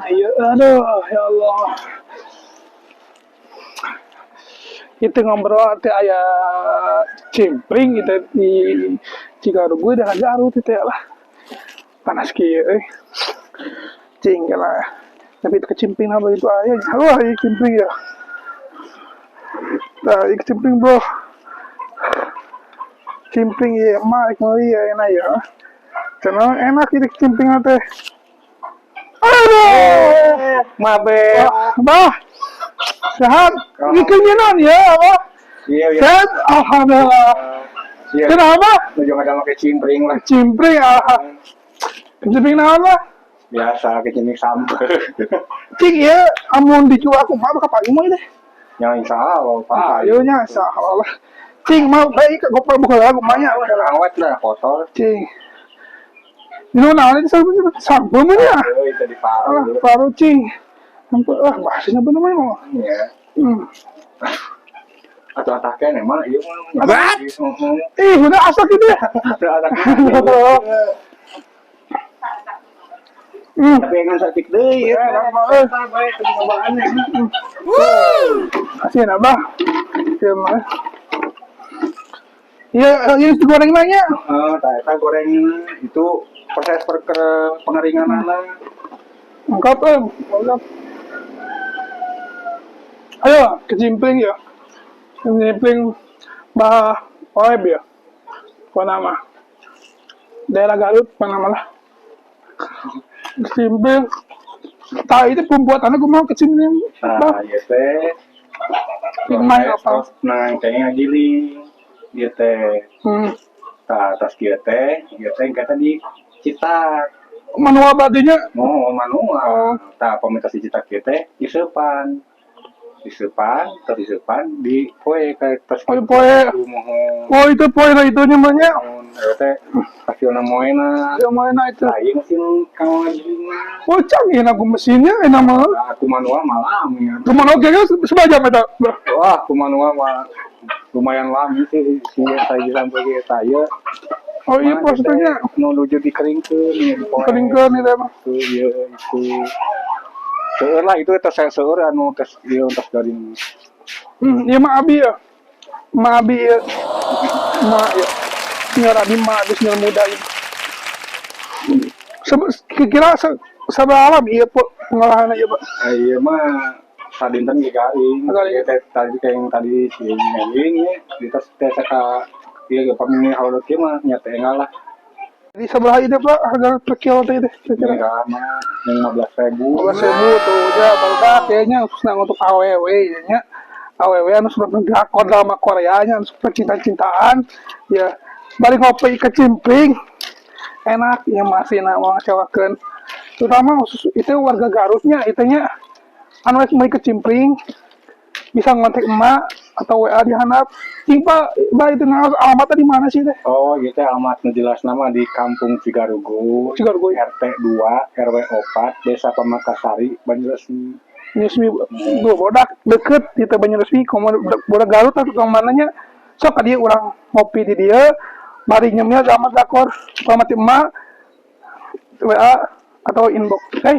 Iya, aduh, ya Allah. Itu ngobrol teh aya cimpring gitu di Cigaruguy dan Garut itu ya lah. Panas kieu euy. Cing lah. Tapi itu kecimpring apa itu aya. Wah, ini cimpring ya. Nah, ini kecimpring, bro. Cimpring ya, emak rek meuli ya enak ya. Cenah enak ini kecimpring teh. Aduh. Mabe. Wah, Bah. Sehat? Ini kenyanan ya, apa? Iya. Sehat? Alhamdulillah. Iya. Kenapa? Nuju ada make cimpring lah. Cimpring, ah. Cimpring naon lah? Biasa kecimpring sampeu. Cing ya, amun dijual aku mah bakal payu mah deh. Yang insya Allah, Pak. Ayo nya, insyaallah. Cing mau baik gopal buka lagu banyak. Awet lah kotor. Cing. Ini naon ini sampeu mah ya? Eh, itu di Ah, paru. Paru cing. Sampeu ah bahasanya bener mah. Iya. Atau ataknya emang iya mah. Apa? Heeh. Ih, udah asak itu ya. Atau ataknya. Tapi yang satik deui ya. Eh, lama, eh. Baik, tadi cobaannya. Asin abah. Iya mah. Iya, ini digoreng nanya. Eh, tah eta goreng itu proses per pengeringanana. Lengkap, eh. Lengkap. Ayo, kecimpring ya. Kecimpring Bah Oeb ya. Apa nama? Daerah Garut, apa nama lah. Kecimpring. Tah itu pembuatannya gue mau kecimpring. Nah, Bah, ieu teh Main apa? Nah, kayaknya giling. Ieu teh tah atas ieu teh kata di citak. Manual berartinya. Mau manual. Oh. Tah pami tos dicitak kieu teh diseupan. Diseupan, terus diseupan di poe ka tos. Oh, di poe. Mohon. Oh, itu poe lah itu namanya. Eta teh hasilna moena. Yang mana itu? Tah ieu mesin kanggo ngagilingna. Oh, canggih aku mesinnya, enak mah. Nah, aku manual malah ya. Kemana oke kan sebagai jam itu? Wah, aku manual mah lumayan lama sih si saya sampai ke saya. Oh iya, prosesnya. Nu nuju dikeringkeun ya, di poe. Keringkeun itu emang. Itu iya itu. Seueur lah itu tes saya seueur anu tes ieu tes garing. Iya mah Abi ya. Ma Abi ya. Ma ya. Senior Abi ma Abi senior muda ini. Kira-kira seberapa lama iya Pak pengolahannya iya Pak? Ah, iya mah sadinten ge garing. Garing. Ieu teh tadi kayak yang tadi si ngeling ya, di tes tes ka ieu ge pami haul kieu mah nya teh engal lah. Di sebelah ini Pak harga per kilo teh itu kira-kira. Enggak mah yang 15.000. 15 ribu tuh ya baru kayaknya khususnya untuk AWW ya. AWW anu sudah drakor drama Korea nya anu suka cinta-cintaan ya balik ngopi ke cimpring enak ya masih nama ngecewakeun terutama khusus itu warga Garutnya itunya anu rek meuli ke cimpring bisa ngontek emak atau WA di handap. Cing Pak, Pak itu nah, alamatnya di mana sih teh? Oh, gitu alamat nu jelas nama di Kampung Cigarugu, Cigarugu. RT 2, RW 4, Desa Pamatasari, Banyuresmi. Banyuresmi dua bodak deket di teh Banyuresmi komo bodak Garut atau ke mananya sok ka dieu urang ngopi di dieu bari nyemil sama drakor alamat emak WA atau inbox. Hey.